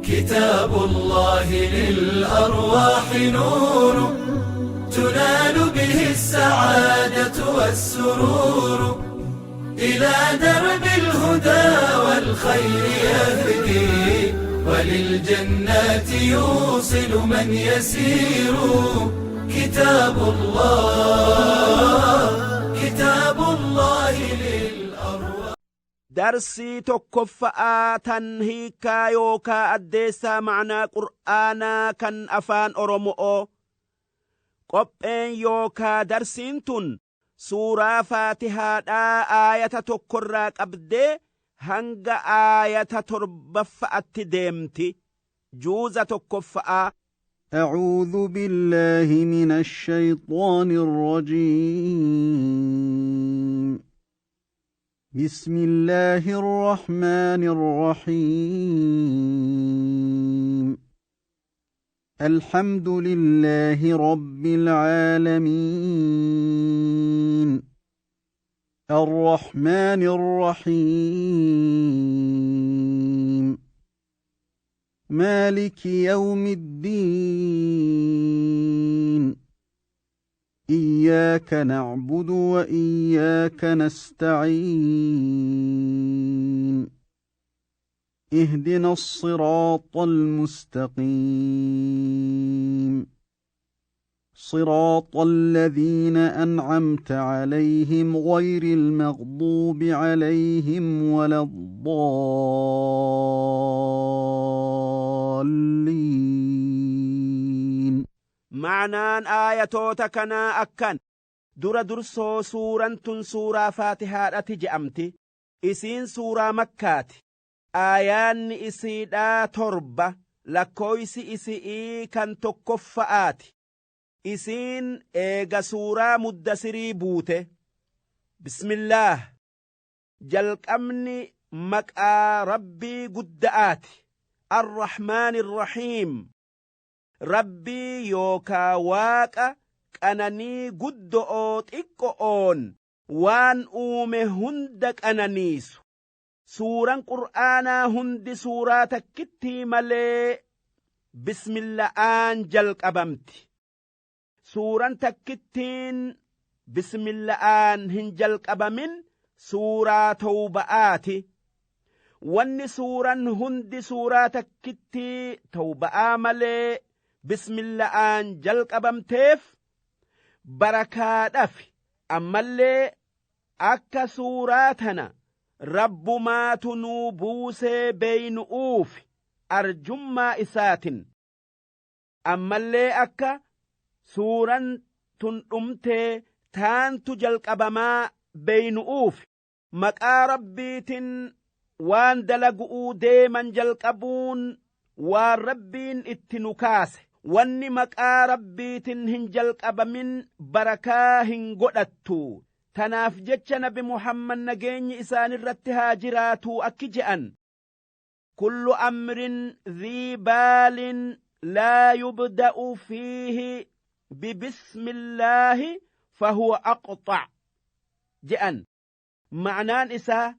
كتاب الله للأرواح نور، تنال به السعادة والسرور. إلى درب الهدى والخير يهدي، وللجنات يوصل من يسير. كتاب الله، كتاب الله للأرواح. Darsii tokkoffa'aa tan hiikaa yookaa addeessaa ma'anaa qur'aanaa kan Afaan Oromo'oo. Qopheen yookaa darsiin tun suuraa Faatihaadhaa aayata tokkorraa qabdee hanga aayata torbaffa'atti deemti. Juuza tokkoffa'aa. أعوذ بالله من الشيطان الرجيم. بسم الله الرحمن الرحيم. الحمد لله رب العالمين. الرحمن الرحيم. مالك يوم الدين. إياك نعبد وإياك نستعين. اهدنا الصراط المستقيم، صراط الذين أنعمت عليهم، غير المغضوب عليهم ولا الضالين. Ma'anaan aayatoota kanaa akkan: dura dursoo suuran tun suuraa Faatihaadhati je'amti. Isiin suuraa Makkaati. Aayaanni isiidhaa 7, lakkooysi isi'ii kan tokkoffa'aati. Isiin eega suuraa Muddasirii buute. Bismillaah, jalqabni maqaa Rabbii gudda'aati. Arrahmaan Irrahiim, Rabbii yookaa Waaqa qananii guddo'oo xiqqo'oon waan uume hunda qananiisu. Suuran qur'aanaa hundi suuraa takkittii malee bismilla'aan jalqabamti. Suuran takkittiin bismilla'aan hin jalqabamin suuraa Tawba'aati. Wanni suuran hundi suuraa takkittii Tawba'aa malee bismilla'aan jalqabamteef barakaadhaaf, ammallee akka suuraa tana Rabbumaatu nuu buusee beeynu'uuf arjummaa isaatin, ammallee akka suuran tun dhumtee taantu jalqabamaa beeynu'uuf. Maqaa Rabbiitin waan dalagu'uu deeman jalqabuun waan Rabbiin itti nu kaase. Wanni maqaa Rabbiitin hin jalqabamin barakaa hin godhattu. Tanaaf jecha Nabi Muhammad, nageenyi isaanirratti haa jiraatuu, akki je'an: كل أمر ذي بال لا يبدأ فيه ببسم الله فهو أقطع je'an. Ma'naan isaa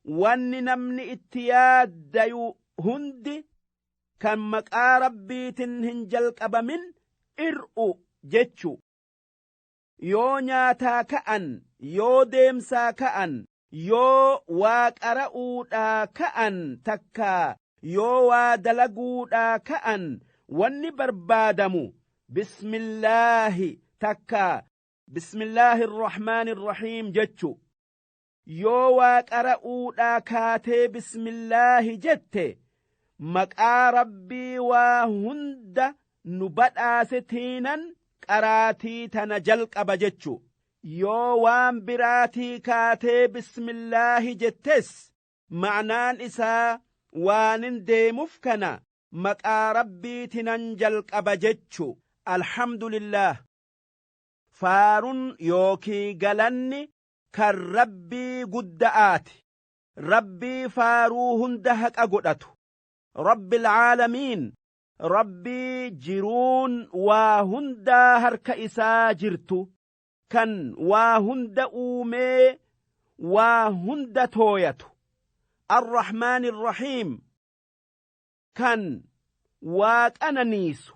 wanni namni itti yaaddayu hundi kan maqaa Rabbiitin hin jalqabamin ir'u jechu. Yoo nyaataa ka'an, yoo deemsaa ka'an, yoo waa qara'uudhaa ka'an, takkaa yoo waa dalaguudhaa ka'an, wanni barbaadamu bismillaahi takkaa bismillaahi irrahmaani irrahiim jechu. Yoo waa qara'uudhaa kaatee bismillaahi jette, maqaa Rabbii waa hunda nu badhaase tiinan qaraatii tana jalqaba jechu. Yoo waan biraatii kaatee bismillaahi jettes, ma'naan isaa waanin deemuf kana maqaa Rabbiitinan jalqaba jechu. Alhamdulillah, faarun yookii galanni kan Rabbii gudda'aati, Rabbii faaruu hunda haqa godhatu, rabbil caalamiin, Rabbii jiruun waa hundaa harka isaa jirtu, kan waa hunda uumee waa hunda tooyatu. Arrahmaan Irrahiim, Kan waa qananiisu,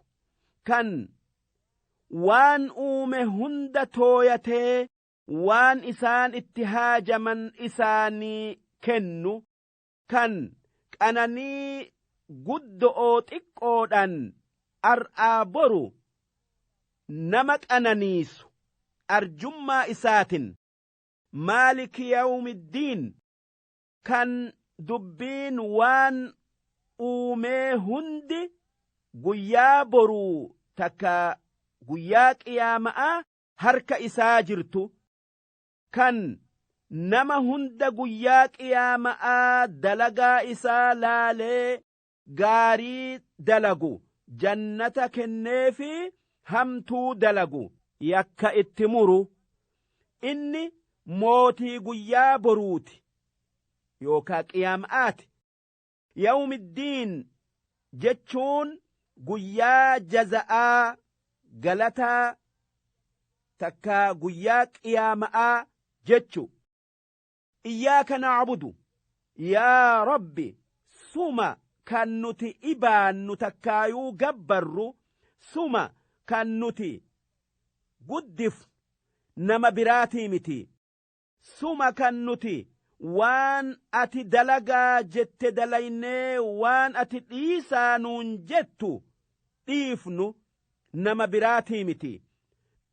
kan waan uume hunda tooyatee waan isaan itti haajaman isaanii kennu, kan qananii guddo'oo xiqqoodhan ar'aa boru nama qananiisu arjummaa isaatin. Maaliki yawmiddiin, kan dubbiin waan uumee hundi guyyaa boruu takka guyyaa qiyaama'aa harka isaa jirtu, kan nama hunda guyyaa qiyaama'aa dalagaa isaa laalee gaarii dalagu jannata kenneefi hamtuu dalagu yakka itti muru. Inni mootii guyyaa boruuti yookaa qiyaama'aati. Yawmiddiin jechuun guyyaa jaza'aa, galataa, takka guyyaa qiyaama'aa jechu. Iyyaaka na'budu, yaa Rabbi, suma kan nuti ibaannu takkaayuu gabbarru, suma kan nuti guddifnu, nama biraatii miti. Suma kan nuti waan ati dalagaa jette dalaynee waan ati dhiisaa nuun jettu dhiifnu, nama biraatii miti.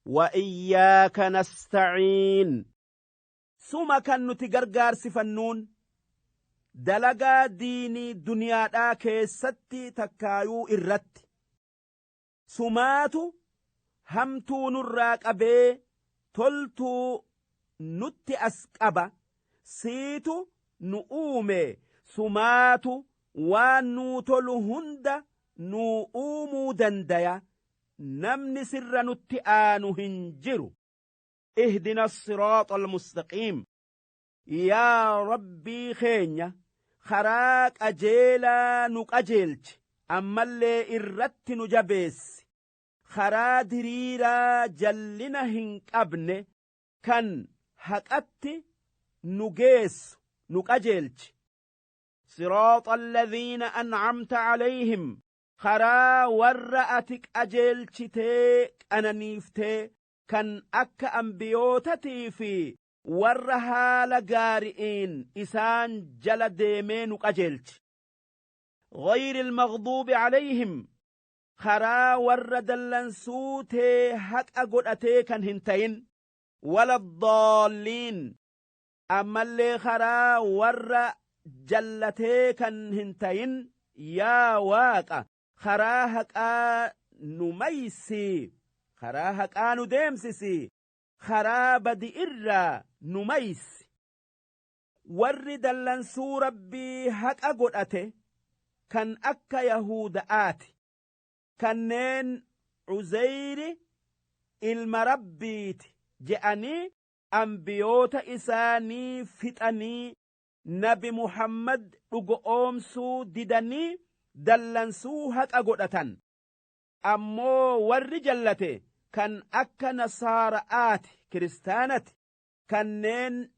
Wa iyyaaka nastaciin, suma kan nuti gargaarsifannuun dalagaa diinii duniyaadhaa keessatti takkaayuu irratti. Sumaatu hamtuu nurraa qabee toltuu nutti as qaba. Siitu nu uume, sumaatu waan nuu tolu hunda nuu uumuu dandaya, namni sirra nutti aanu hin jiru. Ihdina siraaxa almustaqiim, yaa Rabbii keenya, karaa qajeelaa nu qajeelchi, ammallee irratti nu jabeessi, karaa diriiraa jallina hin qabne kan haqatti nu geessu nu qajeelchi. Siraaxa alladhiina an'amta calayhim, karaa warra ati qajeelchitee qananiiftee, kan akka ambiyootatii fi warra haala gaari'iin isaan jala deemee nu qajeelchi. Ghayri almaghduubi calayhim, karaa warra dallansuu tee haqa godhatee kan hin tayin. Wala daalliin, ammallee karaa warra jallatee kan hin tayin. Yaa Waaqa, karaa haqaa nu maysii, karaa haqaa nu deemsisi, karaa badi irraa nu maysi. Warri dallansuu Rabbii haqa godhate kan akka Yahuuda'aati, kanneen Cuzeyri ilma Rabbiiti je'anii ambiyoota isaanii fixanii Nabi Muhammad dhugo'oomsuu didanii dallansuu haqa godhatan. Ammoo warri jallate kan akka Nasaara'aati, kiristaanati, kanneen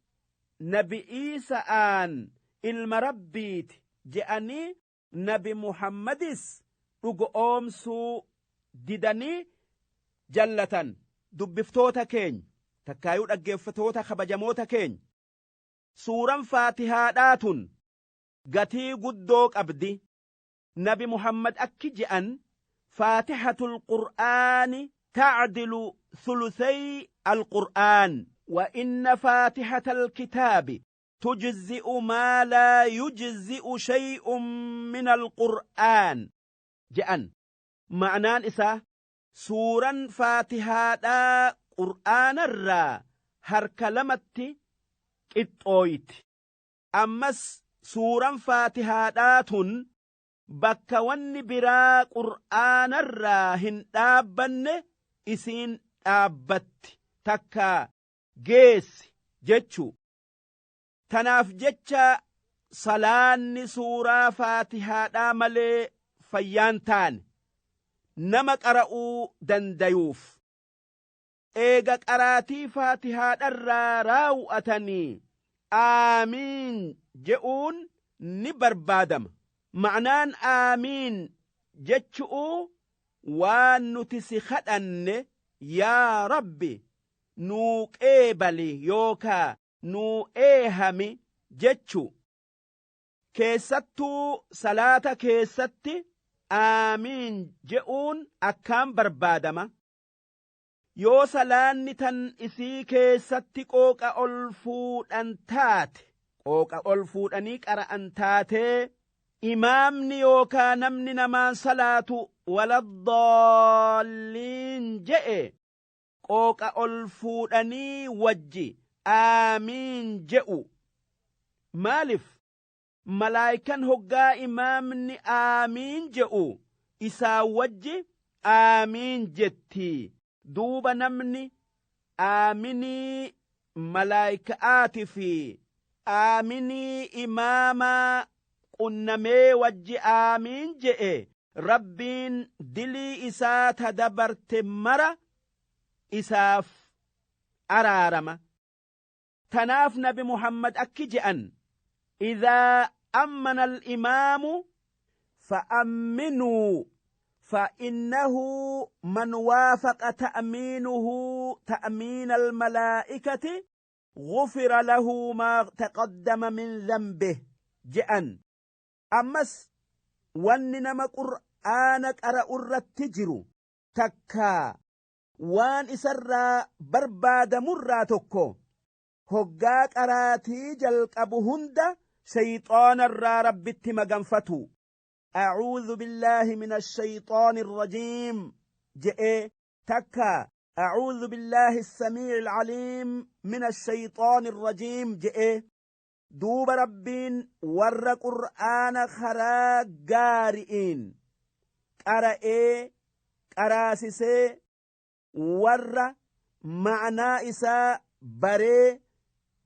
Nabi Iisa'aan ilma Rabbiiti je'anii Nabi Muhammadis dhugo'oomsuu didanii jallatan. Dubbiftoota keenya takkaayuu dhaggeeffatoota kabajamoota keenya, suuran Faatihaadhaa tun gatii guddoo qabdi. Nabi Muhammad akki je'an: Faatixatul Qur'aani tacdilu thuluthay alqur'aan, wa inna faatixata alkitaabi tujzi'u maa laa yujzi'u shay'un min alqur'aan je'an. Ma'naan isaa, suuran Faatihaadhaa Qur'aanarraa harka lamatti qixxooyti. Ammas suuran Faatihaadhaa tun bakka wanni biraa Qur'aanarraa hin dhaabbanne isiin dhaabbatti takka geessi jechuu. Tanaaf jecha salaanni suuraa Faatihaadhaa malee fayyaan taane nama qara'uu dandayuuf. Eega qaraatii Faatihaadharraa raaw'atanii aamiin je'uun ni barbaadama. Ma'naan aamiin jechu'uu waan nuti si kadhanne yaa Rabbi nuu qeebali yookaa nuu eehami jechu. Keessattuu salaata keessatti aamiin je'uun akkaan barbaadama. Yoo salaanni tan isii keessatti qooqa ol fuudhan taate, qooqa ol fuudhanii qara'an taatee, imaamni yookaa namni namaan salaatu waladdaalliin je'e, qooqa ol fuudhanii wajji aamiin je'u. Maalif? Malaaykan hoggaa imaamni aamiin je'u isaa wajji aamiin jetti. Duuba namni aaminii malaayka'aati fi aaminii imaamaa qunnamee wajji aamiin je'e, Rabbiin dilii isaa ta dabarte mara isaaf araarama. Tanaaf nabi Muhammad akki je'an: idhaa ammana al-imaamu fa'amminuu, فإنه من وافق تأمينه تأمين الملائكة غفر له ما تقدم من ذنبه je'an. Ammas wanni nama qur'aana qara'u irratti jiru takkaa waan isarraa barbaadamurraa tokko, hoggaa qaraatii jalqabu hunda shayxaanarraa Rabbitti maganfatu. Acuudhu billaahi min ashayxaani irrajiim je'ee, takka acuudhu billaahi assamiici alcaliim min ashayxaani irrajiim je'ee. Duuba Rabbiin warra qur'aana karaa gaari'iin qara'ee qaraasisee, warra ma'naa isaa baree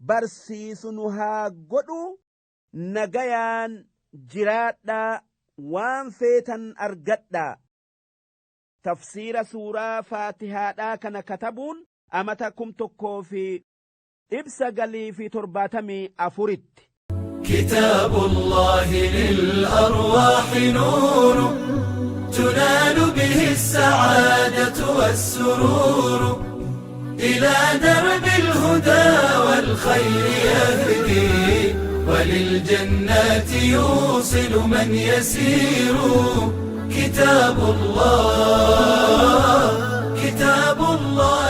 barsiisu nu haa godhu. Nagayaan jiraadhaa, waan feetan argadhaa. Tafsiira suuraa Faatihaadhaa kana katabuun amata 1974tti. كتاب الله للأرواح نور، تنال به السعادة والسرور، إلى درب الهدى والخير يهدي، وللجنات يوصل من يسير. كتاب الله، كتاب الله.